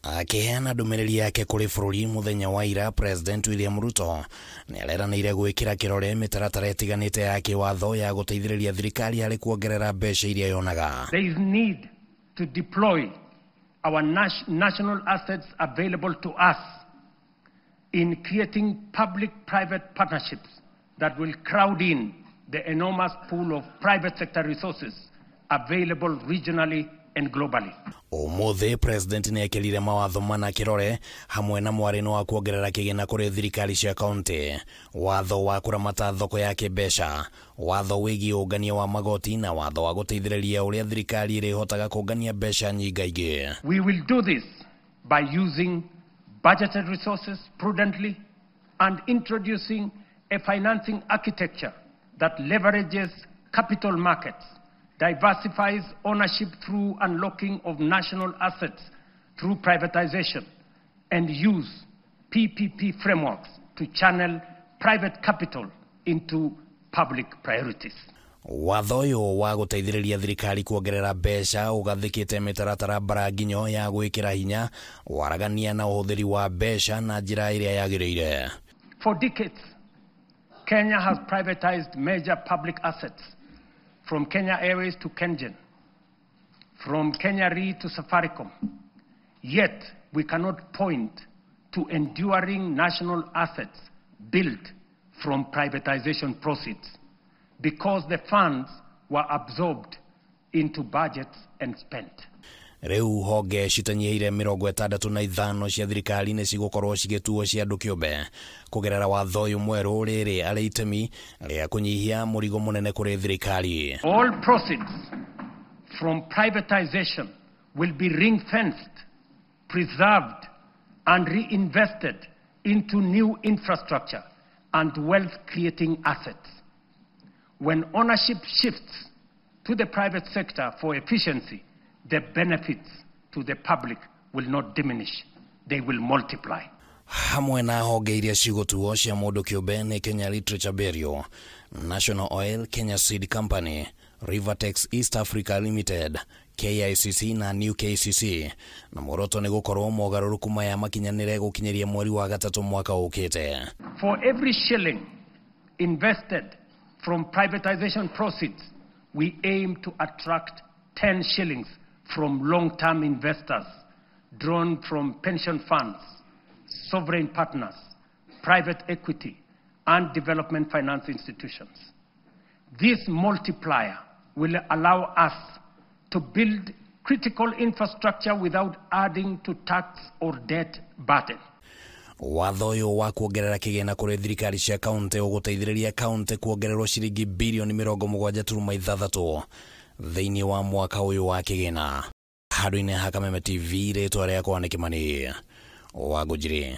Akĩheana ndũmĩrĩri yake kũrĩ bũrũri mũthenya wa ira, President William Ruto nĩareranĩire gwĩkĩra kĩrore mĩtaratara ĩtiganĩte ya kĩwatho ya gũteithĩrĩria thirikari harĩ kuongerera mbeca iria yonaga. There is need to deploy our national assets available to us in creating public-private partnerships that will crowd in the enormous pool of private sector resources available regionally and globally. Ũmũthĩ President nĩekĩrire mawatho mana kĩrore hamwe na mwarĩno wa kuongerera kĩgĩna kũrĩ thirikari cia kaunti, watho wa kũramata thoko ya kĩmbeca, watho wĩgiĩ ũngania wa magoti na watho wa gũteithĩrĩria ũrĩa thirikari ĩrĩhotaga kũngania mbeca nyingaingĩ. We will do this by using budgeted resources prudently and introducing a financing architecture that leverages capital markets, diversifies ownership through unlocking of national assets through privatization, and use PPP frameworks to channel private capital into public priorities. Watho ũyũ wa gũteithĩrĩria thirikari kuongerera mbeca ũgathĩkĩte mĩtaratara mbaranginyo ya gwĩkĩra hinya waragania na ũhũthĩri wa mbeca na njĩra ĩrĩa yagĩrĩire. For decades, Kenya has privatized major public assets, from Kenya Airways to KenGen, from Kenya Re to Safaricom. Yet, we cannot point to enduring national assets built from privatization proceeds because the funds were absorbed into budgets and spent. Rĩu honge citanyihĩire 65 cia thirikari nĩ cigũkorwo cigĩtuo cia andũ kĩũmbe kũgerera watho ũyũ mwerũ, rĩrĩ arĩ itemi rĩa kũnyihia mũrigo mũnene kũrĩ thirikari. All proceeds from privatization will be ring-fenced, preserved and reinvested into new infrastructure and wealth-creating assets. When ownership shifts to the private sector for efficiency, the benefits to the public will not diminish, they will multiply. Hamwe na honge iria cigũtuo cia mũndũ kĩũmbe nĩ Kenya Literature Bureau, National Oil, Kenya Seed Company, Rivertex East Africa Limited, KICC na New KCC, na muoroto nĩ gũkorwo mogarũrũku maya makinyanĩre gũkinyĩria mweri wa gatatũ mwaka ũkĩte. For every shilling invested from privatization proceeds, we aim to attract 10 shillings from long-term investors drawn from pension funds, sovereign partners, private equity, and development finance institutions. This multiplier will allow us to build critical infrastructure without adding to tax or debt burden. Watho ũyũ wa kuongerera kĩgĩna kũrĩ thirikari cia kaunti ũgũteithĩrĩria kaunti kuongererwo ciringi birioni 76.6 thĩinĩ wa mwaka ũyũ wa kĩgĩna. Handũ-inĩ ha Kameme TV, rĩtwa rĩakwa nĩ Kĩmani wa Ngũnjiri.